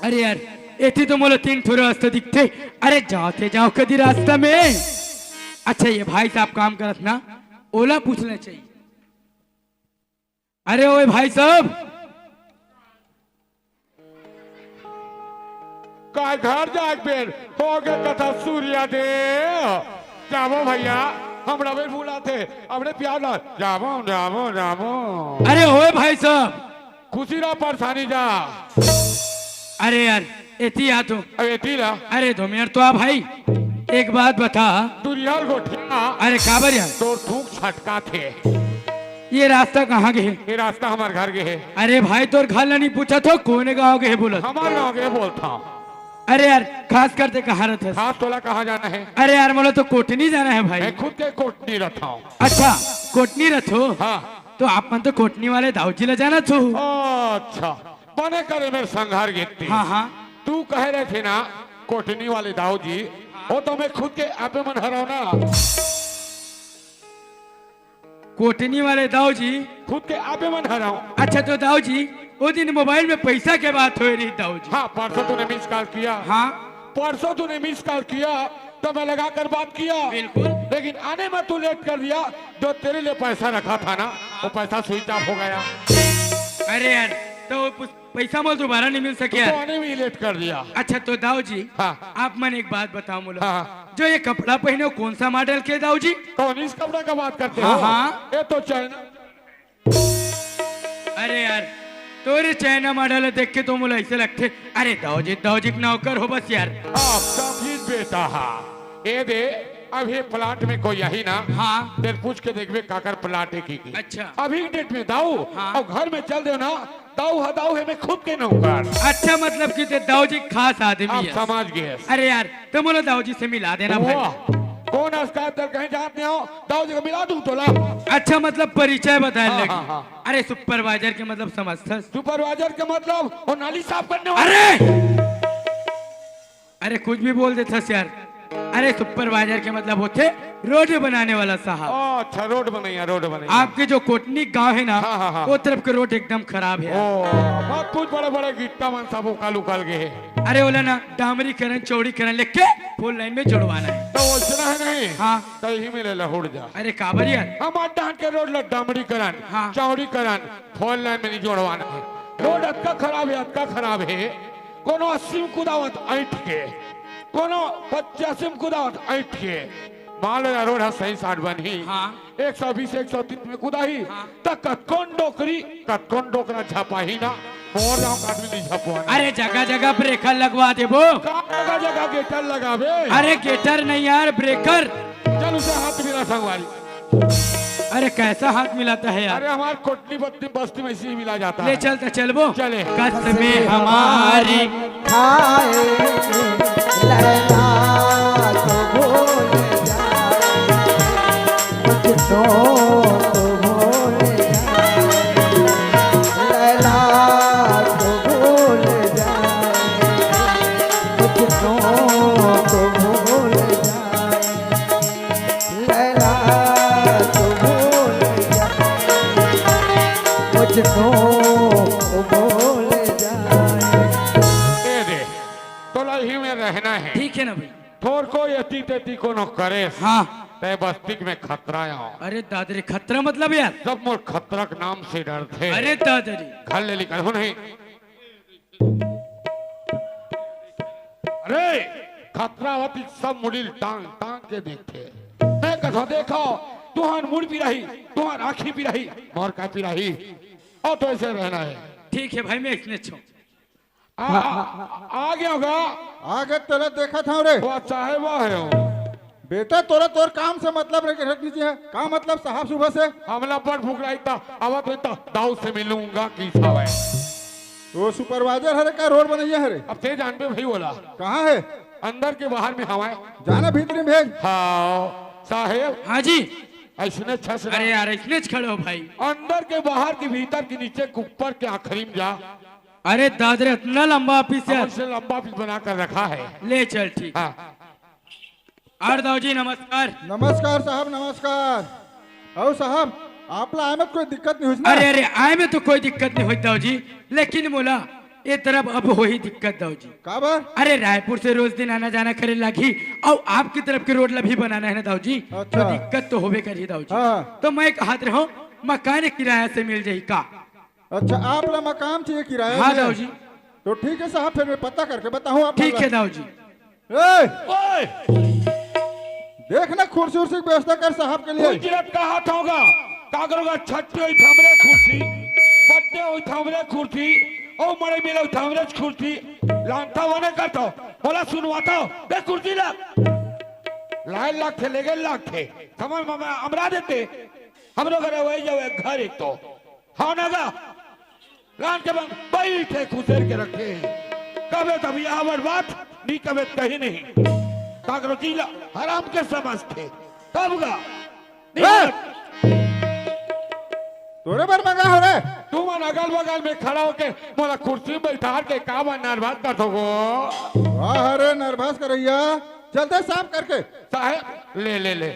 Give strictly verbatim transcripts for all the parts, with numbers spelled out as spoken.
अरे यार, एती तो मोला तीन ठो रास्ता दिखथे। अरे जावत हे जावं कती रास्ता में। अच्छा, ये भाई साहब काम करत ना, ओला पूछना चाहिए। अरे ओए भाई साहब, का घर जाए के बेर होगे कथा सूर्या देव। जावव भैया, हमला भी बुलाथे, अपने प्यार ला। जावव, जावव, जावव। अरे ओए भाई साहब। खुशी रहा, परेशानी जा। अरे यार, एती आ तो। अब एती ला। अरे धोमियर तो आ भाई, एक बात बता। दुरियाल गोठिया। अरे काबर यार? तोर थूक छटकाथे। ये रास्ता कहाँ गे हे? ये रास्ता हमर घर गे हे। अरे भाई, तोर घर ला नहीं पूछत हों, कोन गाँव गे हे बोलत? हमर गाँव गे बोलत हों। अरे यार, खास करते कहाँ रहिथस? खास तोला कहाँ जाना हे? अरे यार, मोला तो कोटनी जाना हे भाई। मैं खुद के कोटनी रहिथों। अच्छा, कोटनी रहिथो? हाँ। तो आप मन तो कोटनी वाले दाऊ जी ला जानत हो। अच्छा, बने करे मेर संघार गिट्टी। हाँ, हाँ। तू कहे रहिथे ना, कोटनी वाले दाऊ जी, वो तो मैं खुद के आपे मन हरव ना। कोटनी वाले दाऊ जी। खुद के आपे मन हरव। अच्छा तो दाऊ जी, वो दिन मोबाइल में पैसा के बात होए रही दाऊ जी। हाँ, परसों तूने मिस कॉल किया। हाँ। परसों तूने मिस कॉल किया, तो मैं लगा कर बात किया। बिल्कुल। लेकिन आने में तू लेट कर दिया, जो तेरे लिए पैसा रखा था ना, वो पैसा स्विच ऑफ हो गया। अरे यार, तो वो पुस-, पैसा मोला दोबारा नहीं मिल सके तू तो यार। आने में ही लेट कर दिया। अच्छा तो दाऊ जी, हाँ। आप मन एक बात बताओ मोला। हाँ। जो ये कपड़ा पहने हो, कौन सा मॉडल के दाऊ जी? कौन इस कपड़ा का बात करते हाँ, हो? हाँ। ये तो चाइना। अरे यार, तोरे चाइना मॉडल देख के तो मोला ऐसे लगथे, अरे दाऊ जी, दाऊ जी के नौकर हो बस यार। आप समझिस बेटा हा। ए दे, अभी प्लाट में कोई आही ना, हाँ। तेल पूछ के देखबे काकर प्लाट हे की, की। अच्छा। अभी के डेट में दाऊ, हाँ। अउ घर में चल देव ना, दाऊ हा दाऊ हे, मैं खुद के नौकर। अच्छा, मतलब कि ते दाऊ जी खास आदमी आप हे। समझ गे। अरे यार, तो मोला दाऊ जी से मिला देना भाई। वाह, कौन अस्कार तर कहीं जात नहीं हो, दाऊ जी को मिला दूं तोला। अच्छा, मतलब परिचय बताए हाँ, लगे। हाँ, हाँ। अरे सुपरवाइजर के मतलब समझथस? सुपरवाइजर के मतलब वो नाली साफ करने वाला। अरे! अरे कुछ भी बोल देथस यार। अरे सुपरवाइजर के मतलब होथे रोड बनाने वाला साहब। ओ, अच्छा, रोड बनैया, रोड बनैया। आपके जो कोटनी गांव हे ना, हाँ, हाँ, हाँ। वो तरफ के रोड एकदम खराब हे। ओ, मत पूछ, बड़े-बड़े गिट्टा मन सब उकल उकल गे हे। अरे ओला ना डामरीकरण, चौड़ीकरण लिख के फोर लाइन में जोड़वाना हे। तो वैसना हे नहीं? हाँ। तो यही में ले ला, हुड़ जा। अरे काबर यार? हमर डांट के रोड ला डामरीकरण, हाँ। चौड़ीकरण, फोर लाइन में नहीं जोड़वाना हे। रोड अतका खराब हे, अतका खराब हे, कोनो अस्सी में कुदावत ऐंठ के, कोनो पचासी में कुदावत ऐंठ के। मान लो यार, रोड ह सही साठ बनही, हाँ। एक सौ बीस, एक सौ तीस में कुदाही, हाँ। त कतकोन डोकरी, कतकोन डोकरा झपाही ना, मोर गाँव का आदमी नहीं झपवा ना। अरे जगह जगह ब्रेकर लगवा देबो। का जगह जगह गेटर लगाबे? अरे गेटर नहीं यार, ब्रेकर। चल उसे हाथ मिला संगवारी। अरे कैसा हाथ मिलाता है यार? अरे हमार कोटनी बस्ती, बस्ती में इसी मिला जाता ले है। चल तो चलबो। चले। कसमें हमारी खाए लैला तो भूल जाए, मजनू तो भूल जाए, लैला तो भूल जाए, मजनू तो भूल जाए। लैला तो भूल जा, मजनू भूल जाए। ए दे, तोला ही में रहना है। ठीक है ना भाई? थोर को यति तेति कोनो करे। हाँ। तै बस्तिक में खतरा आओ। अरे दादरी, खतरा मतलब यार? सब मोर खतरा के नाम से डरथे। अरे दादरी। घर ले निकल हो नहीं। अरे, खतरा आवत ही सब मुड़ी ल टांग, टांग के देखथे। मैं कथों देखो, तुहर मुड़ पिराही, तुहर आँखी पिराही, मोर का पिराही। अउ तो ऐसे रहना है। ठीक है भाई, मैं इसने छो। आ, आ, आ, आ गया होगा। आगे तोला देखत हंव रे। वो साहेब हे हो। बेटा, तोला तोर काम से मतलब रख, रखनी चाहिए। का मतलब साहब सुबह से? हमला बड़ भूख लागी त, आवत होई त दाऊ से मिलूंगा की सावे। वो सुपरवाइजर हरे का रोड बनैया हरे? अब ते जानबे भाई ओला। कहाँ है? अंदर के बाहर में हवय। जाना भीतरी में भेज। हाँ, साहेब। हाँ जी। ऐसने छस अरे यार, ऐसने च खड़े हो भाई। अंदर के बाहर के भीतर के नीचे के ऊपर के आखिरी में जा। अरे दादरे, इतना लंबा ऑफिस हम यार। उसे लंबा ऑफिस बना कर रखा है। ले चल, ठीक। हाँ। और दाऊ जी नमस्कार। नमस्कार साहब, नमस्कार। अउ साहब, आप ला आए में कोई दिक्कत नहीं होइस ना? अरे, अरे, आए में तो कोई दिक्कत नहीं होइस दाऊ जी, लेकिन मोला ए तरफ अब होही दिक्कत, दाऊ जी। काबर? अरे, रायपुर से रोज दिन आना जाना करे लागही, अउ आपकी तरफ के रोड ला भी बनाना हे ना, दाऊ जी। तो अच्छा। दिक्कत तो होबे करही, दाऊ जी। हाँ। तो मैं कहत रहूं, मकान किराया से मिल जाही का? अच्छा, आप ला मकान चाहिए किराया हाँ, में? दाऊ जी। तो ठीक है साहब, फिर मैं पता करके बताहूँ आप ठीक मन ला। है, दाऊ जी। ए! ओए! देख ना, कुर्सी उर्सी की व्यवस्था कर साहब के लिए। कोई जिरत का हाथ होगा, कागरों का छट्टी हुई थामरे कुर्सी, बड्डे हुई थामरे कुर्सी, ओ मड़ई मिले हुई थामरे कुर्सी, लानता वने करता, बोला सुनवाता, दे कुर्सी ला। लाए लाग थे, लेगे लाग थे, समझ में अमरा देते, हम लोग अरे वही जावे घर एक तो, हाँ ना गा? लान के बंग बैठे खुसेर के रखे हैं। कबे तब यहाँ पर बात, नी कबे कहीं नहीं। काकरो चीला हराम के समझते। तब गा? नी ए! बात। तोरे बर मंगा हो रे। तू मन अगल बगल में खड़ा होके मोला कुर्सी में बैठार के का मन नर्वस कर दो? वाह रे नर्वस करैया। चलते साफ करके। साहेब, ले, ले, ले।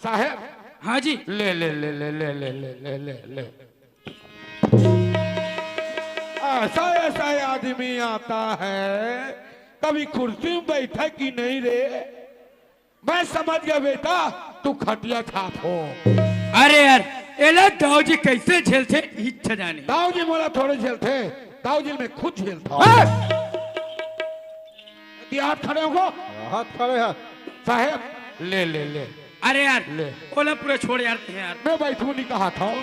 साहेब। हाँ जी। ले, ले, ले, ले, ले, ले, ले, ले, ले, ले। ऐसा, ऐसा आदमी आता है, कभी कुर्सी में बैठा कि नहीं रे? मैं समझ गया बेटा, तू खटिया छाप हो। अरे यार, एला दाऊ जी कैसे झेलथे, इच्छा जाने। दाऊ जी मोला थोड़े झेलथे, दाऊ जी मैं खुद झेलता हूँ। ए! ये हाथ खड़े हो। हाथ खड़े हैं। साहेब, ले, ले, ले। अरे यार, ले। ओला पूरा छोड़ यार, ते यार। मैं बैठू नहीं कहा था।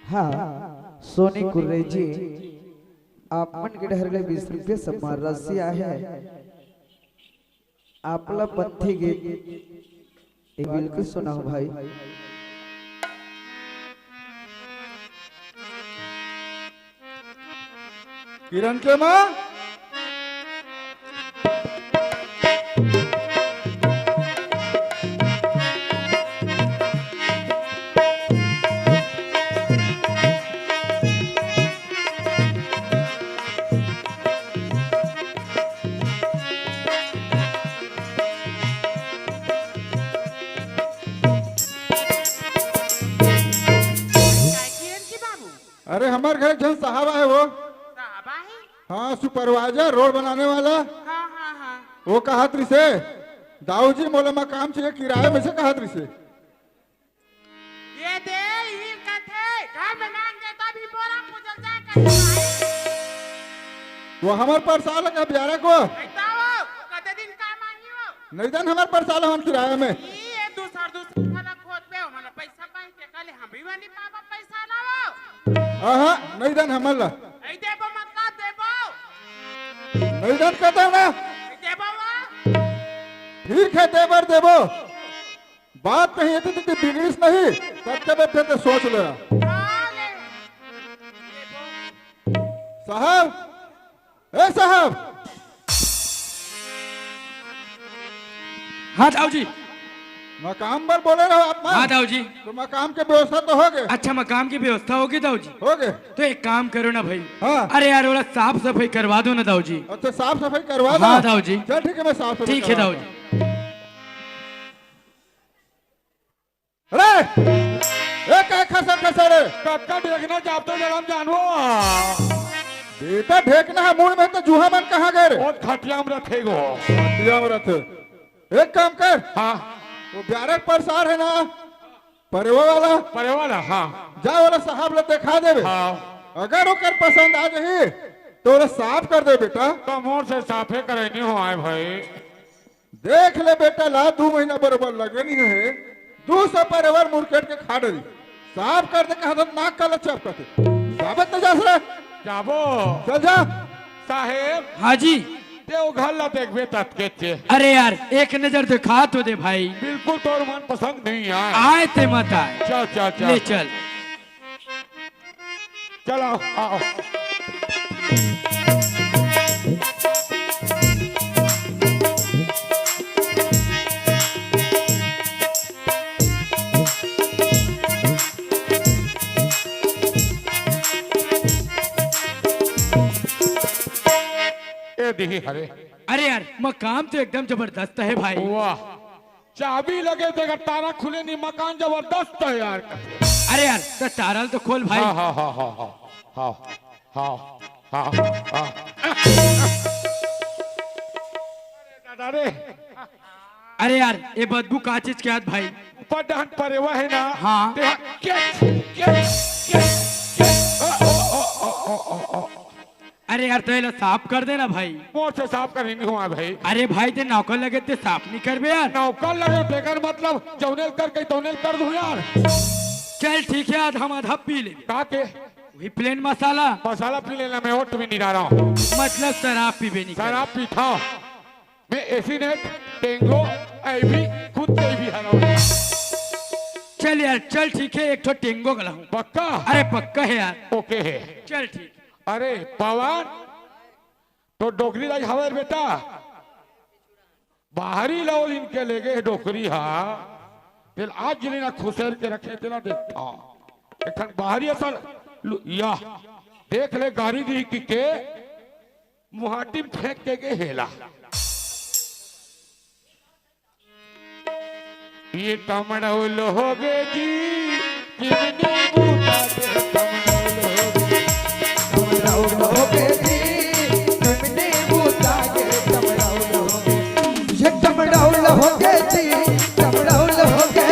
हाँ, सोनी कुर्रे जी, आप मन के डहर ले बीस रुपया सम्मान राशि आहे। आपला पंथी गीत ए बिल्कुल सुनाओ भाई। किरण के माँ। काय किरण के बाबू? अरे, हमर घर एक झन साहब आए वो। साहब आए? हाँ, सुपरवाइजर, रोड बनाने वाला। हाँ, हाँ, हाँ। वो कहत रिसे, "दाऊ जी, मोला मकान चाहिए किराया में से," कहत रिसे। ये दे, यही कथे, घर में मांग दे, तब ही बोरा पूजल जाए, कथे भाई। वो हमर परसाल का ब्यारा को। ऐसा हो, कते दिन काम आही हो? नहीं दन हमर परसाल हमन किराया में। ई, ये दूसर, दूसर वाला खोद पे, हमन पैसा पाए के काले, हम भी बनी पापा पैसा लाओ। आहा, नहीं दन हमन ला। ऐ देबो मतलब देबो। नहीं दन कहता ना। ऐ देबो वो। ठीक है, देबर देबो। बात कहीं इतनी इतनी बिगड़िस नहीं, तब जब फिर तो सोच ले। साहब, ए साहब। हाँ, दाऊ जी। मकाम बर बोले रहो आप ना? हाँ, दाऊ जी। तो मकाम के व्यवस्था तो हो गए? अच्छा, मकाम की व्यवस्था होगी, दाऊ जी? हो गए। तो एक काम करो ना भाई। हाँ। अरे यार, थोड़ा साफ सफाई करवा दो ना, दाऊ जी। अच्छा, साफ सफाई करवा दो? हाँ, दाऊ जी। चल, ठीक है, मैं साफ सफाई ठीक है, करवा दाऊ दूँ। जी। अरे, ए, काय खसर खसर रे? कक्का ढेकना जाब तो जलम जानवो। बेटा, ढेकना है मुड़ में तो जूहा मन कहाँ गए रे? वो खटिया में रथे गो। खटिया में रथे। एक काम कर। हाँ। वो ब्यारक परसार है ना, परेवा वाला। परेवा वाला, हाँ। जा वाला साहब ला दिखा देबे। हाँ। अगर ओकर पसंद आ जाही, तो ओला साफ कर दे बेटा। तो मोर से साफे करे नहीं हो आए भाई। देख ले बेटा, ला दू महीना बरोबर लगे नहीं है, दू सौ परवर मुरकेट के खा डरी। साफ कर दे कहा तो नाक काला चपकत। जाबे त जा सरे। जाबो। चल जा। साहेब। हाँ जी। देवघर ला देखबे ततके चे। अरे यार, एक नजर दिखा तो दे भाई। बिल्कुल तोर मन पसंद नहीं आए। आए ते मत आए। चल, चल, चल। ले चल। चलो, आओ। ए दिही हरे। अरे यार, मकाम तो एकदम जबरदस्त है भाई। वाह। चाबी लगे तेकर तारा खुले नी, मकान जबरदस्त हे यार। अरे यार, त तारा ल तो खोल भाई। हाँ, हाँ, हाँ, हाँ, हाँ। हाँ, हाँ, हाँ, हाँ। अरे दादा रे। अरे यार, ये बदबू का चीज के आत भाई? ऊपर डहन परेवा हे ना? हाँ। ते हा-, के, के, के, के। ओ, ओ, ओ। अरे यार, तो ये ला साफ कर देना भाई। मोर से साफ करही नी होवय भाई। अरे भाई, ते नौकर लगे ते साफ नी करबे यार। नौकर लगे तेकर मतलब जौने ल कर कही तौने ल कर दूं यार। चल ठीक हे, आधा आधा पी ले। का के? वही प्लेन मसाला। मसाला पी लेना, मैं ओट भी नहीं डाला हूँ। मतलब शराब पीबे नहीं करे। शराब पीता हूँ। मैं एसी नेट, टेंगो, आई भी, खुद के भी हरा हूँ। चल यार, चल ठीक हे, एक ठो टेंगो गला हूँ। पक्का? अरे पक्का हे यार। ओके हे। चल ठीक। अरे पवन, तो डोकरी दाई हवय बेटा, बाहरी लौल इनके लेगे हे डोकरी हा, तेल आज जिले ना खुसेर के रखे तेला देखता। एक ठन बाहरी असल लु-, या देख ले गारी दी कि के मुहाटी में फेंक के गे हेला। ये टमड़ौल हो गे जी, चिमनी बूता के टमड़ौल हो गे। टमड़ौल हो गे जी, चिमनी बूता के टमड़ौल हो गे। ये टमड़ौल हो गे जी, टमड़ौल हो गे,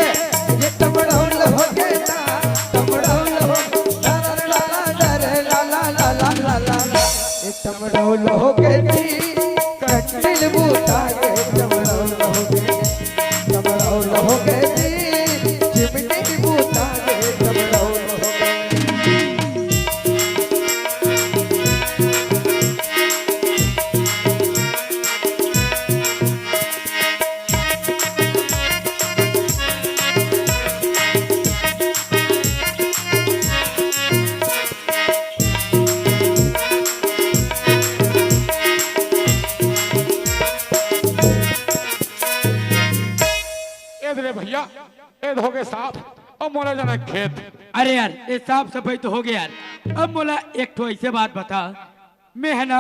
ये टमड़ौल हो गे ना, टमड़ौल हो गे। ला ला ला ला ला ला ला ला ला ला। ये टमड़ौल हो गे जी, कंडील बूता के टमड़ौल हो गे। टमड़ौल हो गे जी, चिमनी बूता के टमड़ौल हो गे। एद रे भैया, एद हो गे साफ, अब मोला जाना खेत। अरे यार, ये साफ सफाई तो हो गे यार, अब मोला एक ठो ऐसे बात बता, मैं है ना,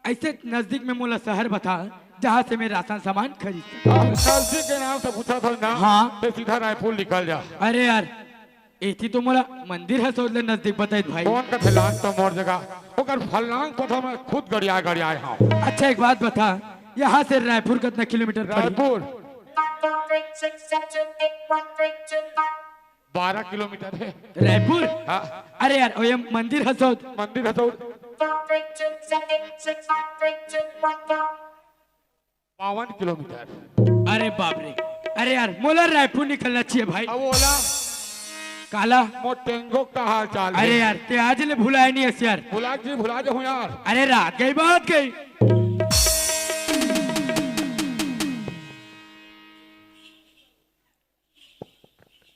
ऐसे नजदीक में मोला शहर बता, जहाँ से मैं राशन सामान खरीद सकूँ। अब नजदीक के नाम से पूछत हस ना, हाँ। ते सीधा रायपुर निकल जा। अरे यार, एती तो मोला मंदिर हसौद ले नजदीक बताइस भाई। कोन कथे लांग तो मोर जगह, ओकर फलांग पता मैं खुद गड़िया गड़िया आए हूँ। अच्छा, एक बात बता, यहाँ से रायपुर कितना किलोमीटर पड़ी? रायपुर बारह किलोमीटर हे। रायपुर? हाँ। अरे यार, ओ ये मंदिर हसौद। मंदिर हसौद। बावन किलोमीटर। अरे बाप रे। अरे यार, मोला रायपुर निकलना चाहिए भाई। अब ओला। काला। मोर टेंगो का हाल चाल अरे हे? यार, ते आज ले भुलाए नहीं हस यार। भुला जी, भुला जाऊँ यार। अरे रात गई बात गई।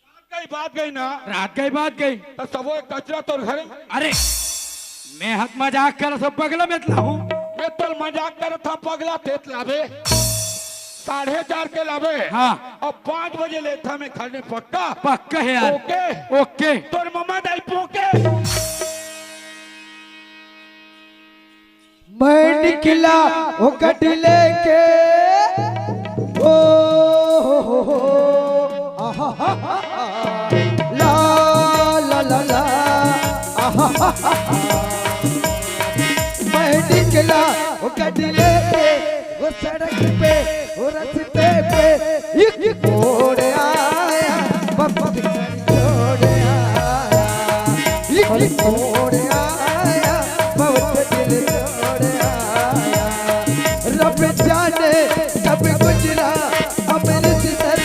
रात गई बात गई ना। रात गई बात गई। तो सबो एक कचरा तोर घरे। अरे, मैं हक मजाक कर सब पगला में लाहूँ। मैं तो मजाक करत हँव पगला, तेत लाबे। साढ़े चार के लाबे। हाँ। अब पाँच बजे लेत हँव मैं घर में पक्का। पक्का हे यार। ओके। ओके। तोर ममा दाई पोके। मैं निकला वो गड्डी लेके, ओ हो हो हो, आहा हा हा हा, ला ला ला ला, आहा हा हा हा। मैं निकला वो गड्डी लेके, वो सड़क पे, वो रस्ते पे, एक मोड़ आया, बस छोड़ आया, एक मोड़ आया, बहुत दिल तोड़ आया। रब जाने कब गुजरा अमृतसर,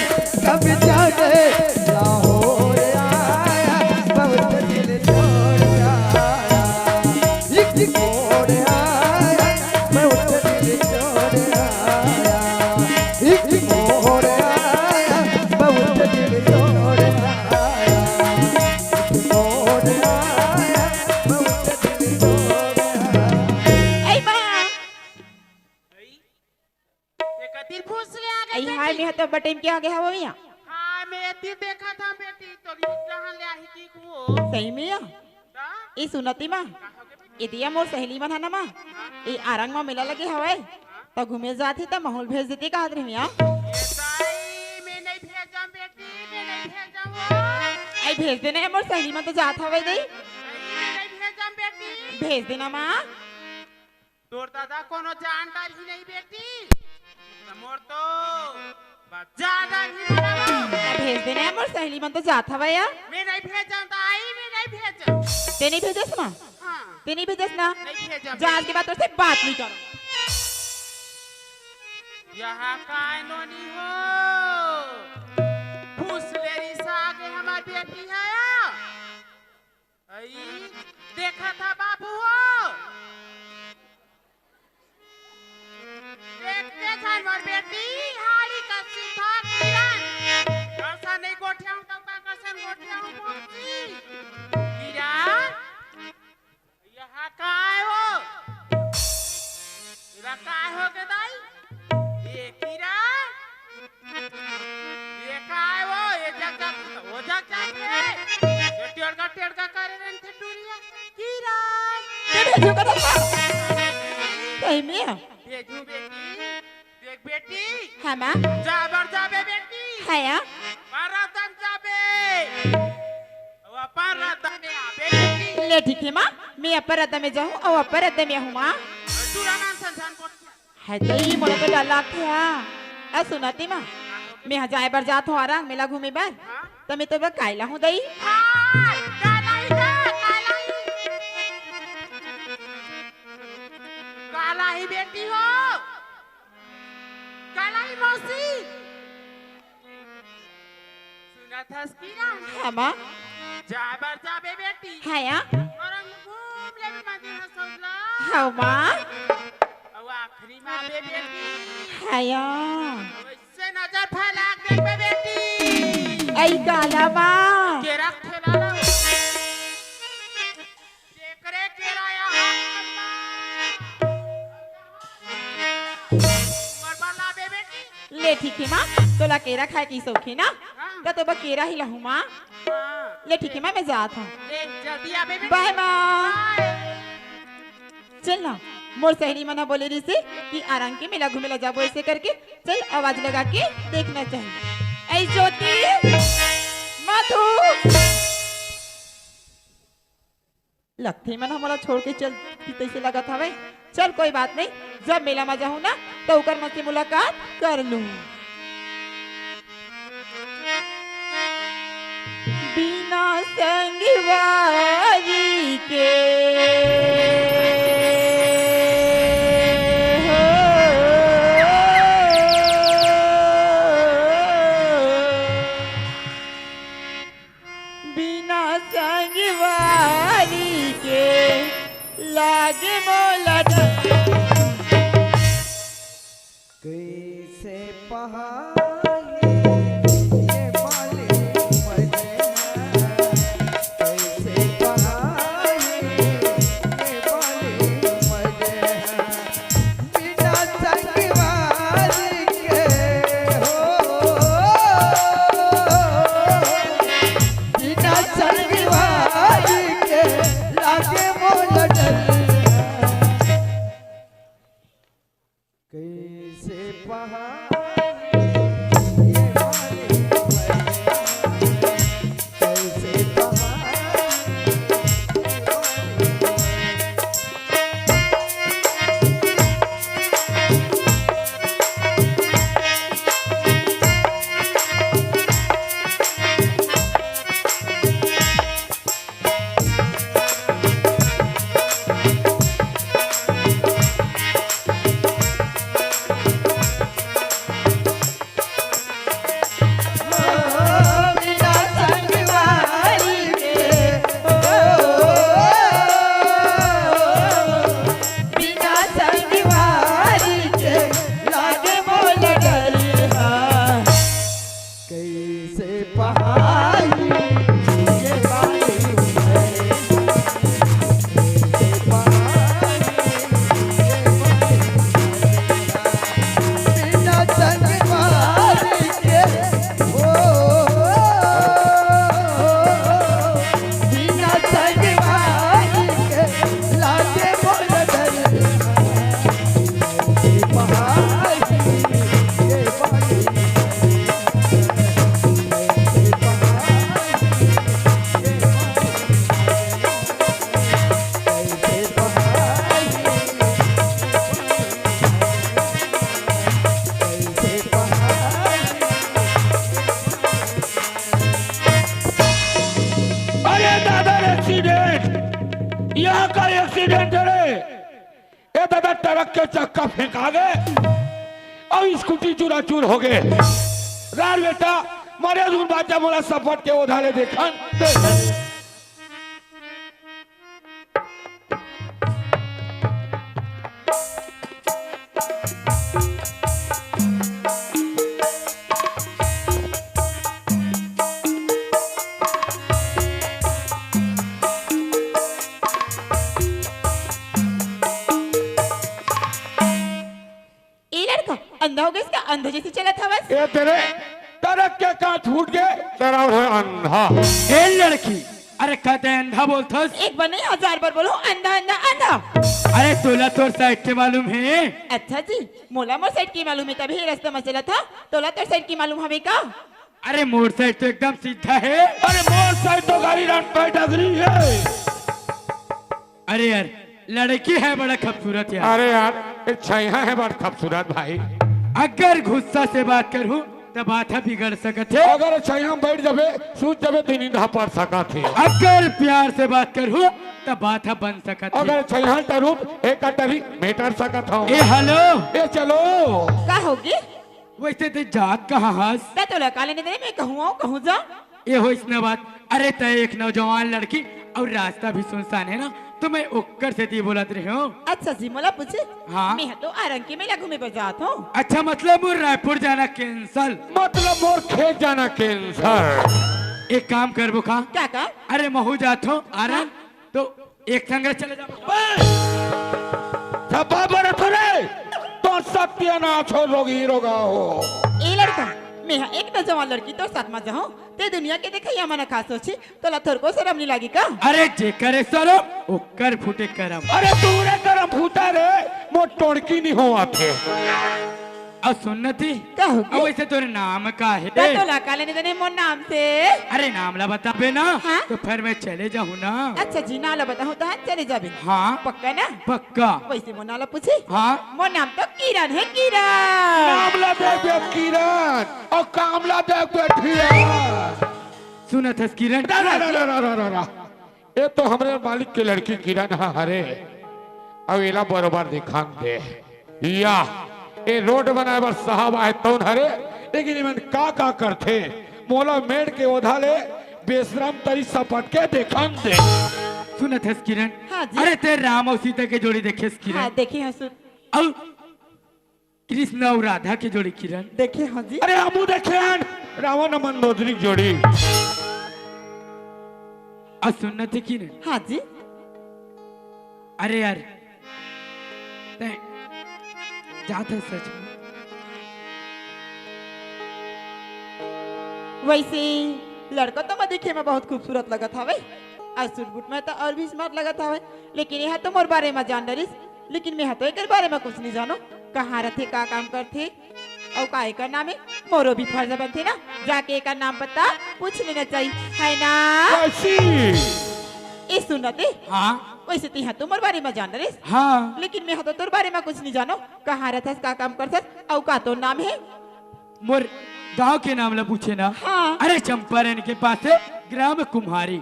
कब जाने लाहौर आया, बहुत दिल तोड़ आया। एक मोड़ आया, बहुत दिल तोड़ आया। एक मोड़ आया, बहुत दिल तोड़ आया। एक मोड़ आया, बहुत दिल तोड़ आया। ऐ माँ। ये कतिर फूस ले आ गई ऐ हाय, बेटी? मैं तो बटेम के आगे हवा भैया। हाँ, मैं एती देखा था बेटी, तो जहाँ ले आई की को। सही में या? का? ए सुनती माँ, का हो गया बेटी? ए दिया मोर सहेली मन है ना माँ, ए आरंग में मेला लगे हवय, तो घूमे जात ही तो माहौल भेज देती कहत रही माँ। ये ताई। भेज देना हे, मोर सहेली मन तो जात हवय दई। नहीं, मैं नहीं भेजम बेटी। भेज देना माँ। तोर दादा कोनो जान डालही नहीं बेटी। त मोर तो बच्चा डालही बनाओ। भेज देना हे, मोर सहेली मन तो जात हवय या। मैं नहीं भेजम दाई, मैं नहीं भेजम। ते नहीं भेजस माँ? हाँ। ते नहीं भेजस ना? नहीं भेजम। जा, आज के बाद तोर से बात नहीं करो। यहाँ काय नोनी हो? फुसलेरी सागे हमार बेटी है। अई, देखा था बाबू हो। देखते झन मोर बेटी, हाड़ी का सीधा किरण। कसन नहीं गोठियाऊं तब का कसन गोठियाऊं मोची। किरण, यहाँ काय हो? एला काय हो गे दाई? ये किरण, ये काय हो? ये जग जात, वो जग जात रे। ये टेड़का, टेड़का करे रहिथे टुरिया। किरण। ये भेजू का तो सही में। भेजू बेटी। देख बेटी। हाँ माँ। जा बर जाबे बेटी। हाँ या। परदा में जाबे। अउ अपन रद्दा में आबे बेटी। ले ठीक हे माँ, मैं अपन रद्दा में जाहूँ अउ अपन रद्दा में आहूँ माँ। टूरा मन संझन कोठिया। हाय दई, मोला तो डर लागथे हा। अ सुनत हे माँ, मैं हा जाए बर जात हूँ आरंग मेला घूमे बर। हाँ? त मैं तो बर काय लाहूँ दई? हाँ, काय लाही गा, काय लाही। काय लाही बेटी हो। काय लाही मौसी। सुनत हस कि ना? हाँ माँ। जाए बर जाबे बेटी। हाँ या। अउ घूम लेबे मंदिर ह सौदला। हाँ माँ। अउ आखिरी में आबे बेटी। हाँ या। वैसे नजर फैला के देखबे बेटी। अई काला माँ। केरा के ठेला ला। जेकरे केरा या हाथ में बा। बरबला बे बेटी। ले ठीक हे माँ, तोला केरा खाए के शौक हे ना? हाँ। त तोला केरा ही लाहूँ माँ। हाँ। ले ठीक हे माँ, मैं जात हूँ। ले, जल्दी आबे बेटी। बाय माँ। बाय। चल ना, मोर सहेली मन ह बोले रिहिसे कि आरंग के मेला घूमे ला जाबो ऐसे करके। चल, आवाज लगा के देखना चाहिए। ऐ ज्योति, मधु, लगथे मन ह मोला छोड़ के चल तइसे लगत हवय। चल कोई बात नहीं, जब मेला म जाहूँ ना त ओकर मन से मुलाकात कर लूँ। बिना संगवारी के हो। बिना संगवारी के लागे मोला डर। कैसे पहाई ये बाली मजे हैं, कैसे पहाई ये बाली मजे हैं। बिना संगवारी के हो, बिना संगवारी के लागे मोला डर। कैसे पहाड़ ये बाली, कैसे पहाड़ ये बाली। कैसे पहाड़ी ये बाली है, कैसे पहाड़ी ये बाली है, बिना संगवारी के, ओ, बिना संगवारी के लागे मोर डर। कैसे पहाड़ी ये बाली है, कैसे पहाड़ी ट्रक के चक्का फेंका गे अउ स्कूटी चूराचूर हो गे। रार बेटा, मरे धुन बाजा मोला सपट के ओधा ले देखन। ए लड़का, अंधा हो गइस का? अंधा जइसे चलत हवस। ए तेरे, ट्रक के कांच फूट गे, तेरा हो अंधा। ए लड़की, अरे कते अंधा बोलथस? एक बार नहीं, हजार बार बोलो, अंधा, अंधा, अंधा। अरे तोला तोर साइड के मालूम हे? अच्छा जी, मोला मोर साइड के मालूम हे, तभी रस्ता में चलत हंव। तोला तोर साइड के मालूम हवे का? अरे मोर साइड तो एकदम सीधा हे। अरे मोर साइड तो गाड़ी राम पे डगरी हे। अरे यार, लड़की हे बड़ा खूबसूरत यार। अरे यार, ए छइहा हे बड़ा खूबसूरत भाई। अगर गुस्सा से बात करहूं त बात ह बिगड़ सकत हे। अगर छइहा में बइठ जाबे, सूत जाबे, त नींद ह पड़ सकत हे। अगर प्यार से बात करहूं त बात ह बन सकत हे। अगर छइहा टरूप एक टरी मेटर सकत हंव। ए हेलो। ए चलो। का होगे? वइसे ते जात कहां हस? त तोला का लेना देना, मैं कहूं आंव, कहूं जांव। ए होइस न बात। अरे तैं एक नौजवान लड़की अउ रास्ता भी सुनसान हे ना, त मैं ओकर सेती बोलत रहेंव। अच्छा जी, मोला पूछे? हां। मैं ह तो आरंग के मेला घूमे बर जात हंव। अच्छा, मतलब मोर रायपुर जाना cancel? मतलब मोर खेत जाना cancel? एक काम करबो का? का काम? अरे महूं जात हंव आरंग, हां। त एक संग चले जाबो। बे! छपा बरत रे! तोर सत्यानाश हो, रोगी रोगा हो। ए लड़का, मैं ह एक नौजवान लड़की तोर साथ म जाहूं, तैं दुनिया के देखइया मन का सोचही, तोला थोरको सरम नइ लागी का? अरे जेकर हे सरम, ओकर फूटे करम। अरे तोरे करम फूटा रे, मोर टोड़की नइ होवत हे। अउ सुन न ती, का होगे? अउ वइसे तोर नाम का हे? त तोला का लेने देने मोर नाम से? अरे नाम ला बताबे ना, हां? त फेर मैं चले जाहूं ना। अच्छा जी, नाम ला बताहूं त चले जाबे। हां। पक्का ना? पक्का। वइसे मोर नाम ला पूछे? हां। मोर नाम तो किरण हे, किरण। नाम ला देख बे किरण, अउ काम ला देख बे ढिया। सुनत हस किरण? रा, रा, रा। ए तो हमरे मालिक के लड़की किरण ह हरे, अउ एला बरोबर देखन दे। या, ए रोड बनाए बर साहब आए तउन हरे, लेकिन एमन का का करथे, मोला मेड़ के ओधा ले बेसरम तरी सपट के देखन दे। सुनत हस किरण? हां जी। अरे तैं राम अउ सीता के जोड़ी देखेस किरण? हां, देखे हंव सुन। अउ कृष्ण अउ राधा के जोड़ी किरण। देखे हंव जी। अरे हमू देखे हन रावण अउ मंदोदरी के जोड़ी। अउ सुन न ती किरण। हां जी। अरे यार, तैं जात हस सच में? वइसे लड़का तो मैं देखे में बहुत खूबसूरत लगत हवे, अउ सूट बूट में तो अउ भी smart लगत हवे, लेकिन एहा तो मोर बारे में जान डरिस, लेकिन मैं ह तो एकर बारे में कुछ नइ जानों। कहां रथे, का काम करथे, अउ का एकर नाम हे, मोरो भी फर्ज बनथे ना, जाके एकर नाम पता पूछ लेना चाहिए, है ना? कइसे? ए सुन न ती। हां। वइसे तैं ह तो मोर बारे में जान डरेस। हां। लेकिन मैं ह तो तोर बारे में कुछ नइ जानों। कहां रथस, का काम करथस, अउ का तोर नाम हे? मोर गांव के नाम ला पूछे ना। हां। अरे चंपारण के पास हे ग्राम कुम्हारी।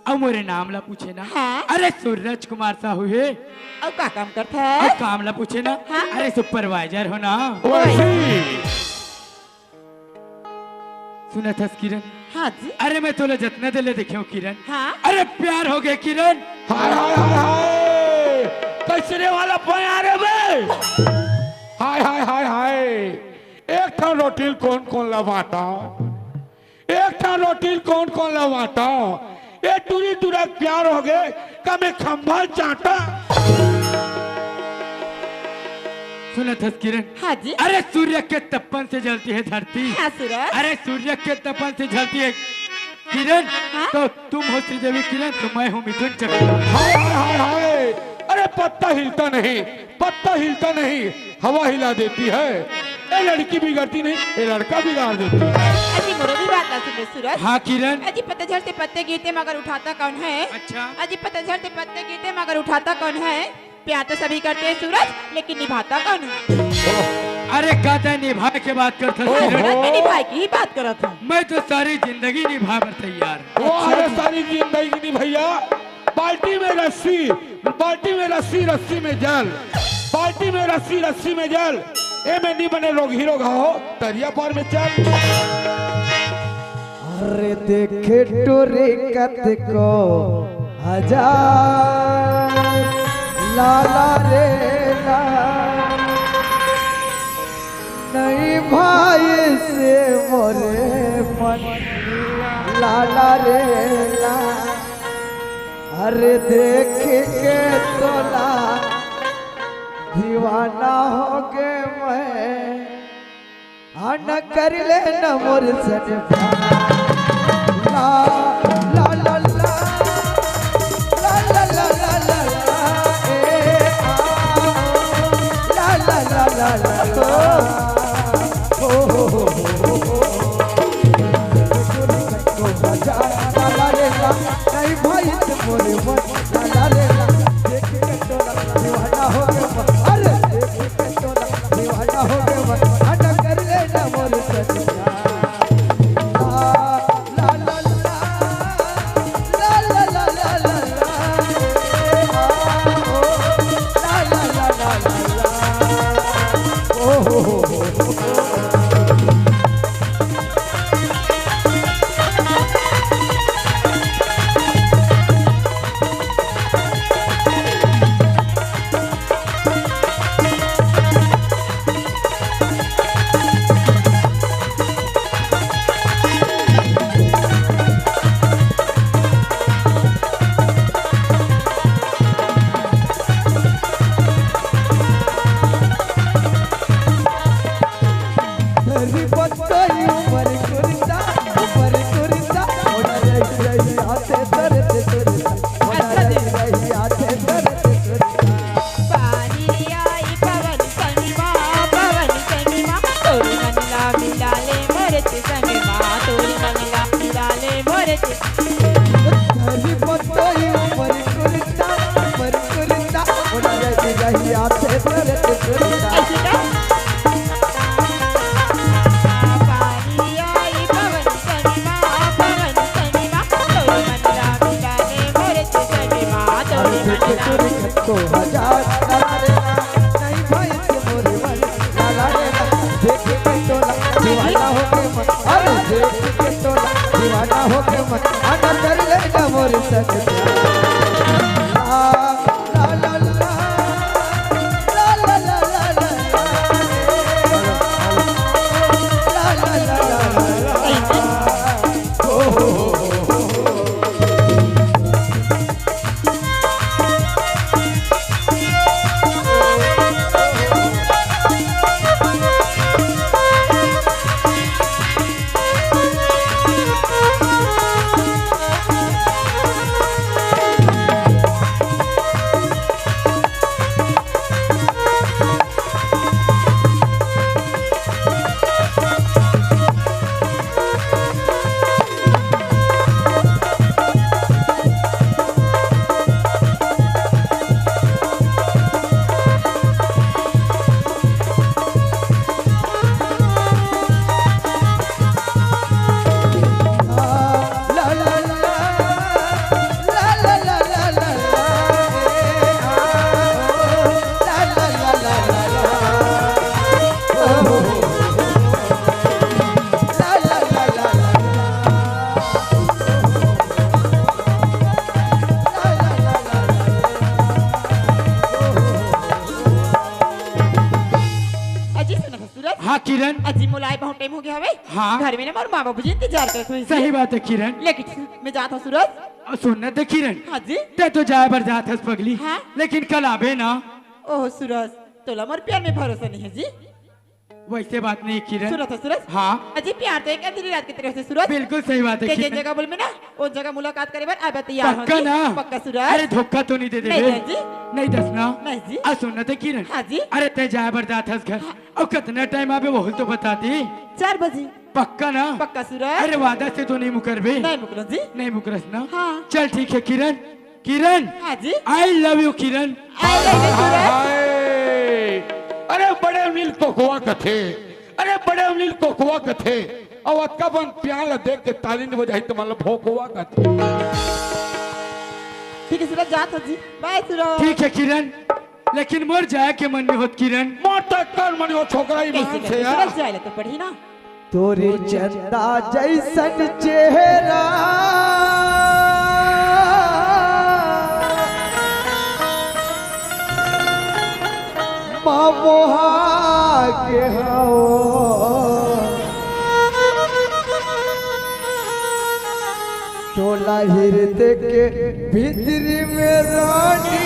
अउ मोरे नाम ला पूछे ना। हां। अरे सूरज कुमार साहू हे। अउ का काम करथस? अउ काम ला पूछे ना। हां। अरे supervisor हों ना। वही। सुनत हस किरण? हां जी। अरे मैं तोला जतना देर ले देखे हंव किरण। हां। अरे प्यार हो गे किरण। हाय, हाय, हाय, हाय। कइसने वाला पया रे बे। हाय, हाय, हाय, हाय। एक ठन रोटी ल कोन कोन ला बांटंव? एक ठन रोटी ल कोन कोन ला बांटंव? ए टूरी टूरा के प्यार हो गे, का मैं खंभा चांटा? सुनत हस किरण? हां जी। अरे सूर्य के तपन से जलती है धरती। हां सूरज। अरे सूर्य के तपन से जलती है किरण, हां? तो तुम हो श्रीदेवी किरण, तो मैं हूं मिथुन चक्रवर्ती। हाय, हाय, हाय, हाय। अरे पत्ता हिलता नहीं, पत्ता हिलता नहीं, हवा हिला देती है। ए लड़की बिगड़ती नहीं, ए लड़का बिगाड़ देती है। अजी मोरो भी बात ला सुन सूरज। हां किरण। अजी पतझड़ से पत्ते गिरते मगर उठाता कौन है? अच्छा। अजी पतझड़ से पत्ते गिरते मगर उठाता कौन है? प्यार तो सभी करते हैं सूरज, लेकिन निभाता कौन है? अरे का तैं निभाए के बात करथस ओहो। किरण? मैं निभाए की ही बात करत हंव। मैं तो सारी जिंदगी निभाए बर तैयार हंव। वाह रे, सारी जिंदगी निभइया। बाल्टी में रस्सी, बाल्टी में रस्सी, रस्सी में जाल। बाल्टी में रस्सी, रस्सी में जल, ए में नी बने रोगही रोगहा हो, तरिया पार में चल। अरे देखे टोरे कतको हजार, लाला रे ला, नहीं भाई से मोरे मन, लाला रे ला। अरे देख के तोला दीवाना हो गे मैं, आ न कर ले न मोर सन प्यार। ला, ला, ला, ला। ला, ला, ला, ला, ला, ला, ए, आ, ओ। ला, ला, ला, ला, ला, ला। ओ, हो, हो, हो, हो, हो। ला, ला, ला, ला। नहीं भाई, मोरे मन, ला, ला, ला, ला। देख के तोला दीवाना हो गया। अरे, देख के तोला दीवाना हो गया। आ न कर ले न मोर सन प्यार। अजी सुन सूरज। हाँ किरण। अजी मोला आए बहुत टाइम हो गया हवे। हाँ। घर में ना मोर माँ बाबू जी इंतजार करत हुए। सही बात है किरण। लेकिन मैं जात हूँ सूरज। अ, सुन न दे किरण। हाँ जी। ते तो जाए बर जात हस पगली। हाँ। लेकिन कल आबे ना। ओह सूरज, तोला मोर प्यार में भरोसा नहीं है जी। वैसे बात नहीं किरण। सूरज, सूरज। हाँ। अजी प्यार तो एक अंधेरी रात की तरह से सूरज। बिल्कुल सही बात है ते जे किरण। जगह बोल में ना, वो जगह मुलाकात करे बर आबे तैयार हो पक्का जी। ना? पक्का सूरज। अरे धोखा तो नहीं दे दे नहीं बे? जी। नहीं दस ना। नहीं जी। आ सुन न दे किरण। हाँ जी। अरे ते जाए बर जात हस घर। हाँ। अउ कतना टाइम आबे वहू तो बता दे। चार बजे। पक्का ना? पक्का सूरज। अरे वादा से तो नहीं मुकरबे? नहीं मुकरस जी। नहीं मुकरस ना? हाँ। चल ठीक है किरण। किरण। हाँ जी। I love you Kiran. I love you सूरज। हाय। अरे बड़े अनिल कोकवा कथे। अरे बड़े अनिल कोकवा कथे। अउ अतका बन प्यार ला देख के ताली नहीं बजाही तो मतलब भोकवा कथे। ठीक है सूरज, जात हो जी। बाय सूरज। ठीक है किरण। लेकिन मोर जाए के मन नइ होत किरण। मोर तो कर मन हो छोकरा ही कैसे मान से करके यार। सुरत से आए ले तो पढ़ी ना। तोरे चंदा जैसन चेहरा मा मोहा के हवं। तोला हृदय के भीतरी में रानी,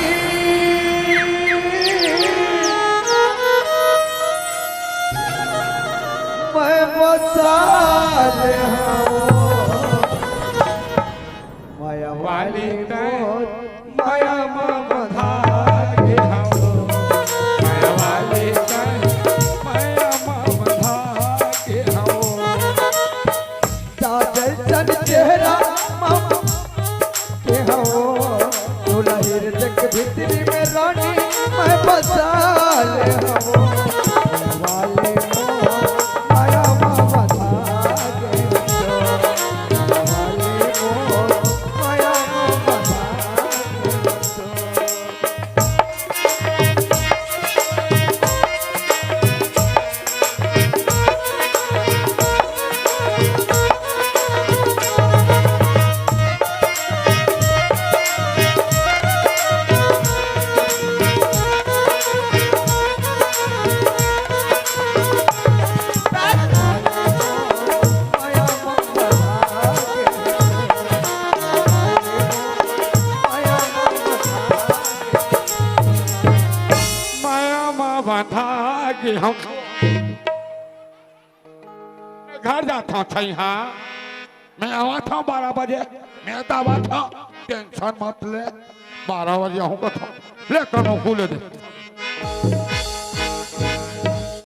मैं बसा ले हवं। मया वाली तैं, मया मा बंधा गे हवं। मया वाली तैं, मया मा बंधा गे हवं। साजल सन चेहरा मा के हवं, तोला हृदय के भीतरी में रानी मैं बसा ले हवं। मया वाली मोर, मया मा बंधा गे हवं। मया वाली मोर, मया मा बंधा गे हवं। मया मा बंधा गे हवं। घर जात हवं, छइहा। मैं आवत हवं बारह बजे। मैं तो आवत हवं, tension मत ले। बारह बजे आहूं कथंव। ले कनो खुले दे।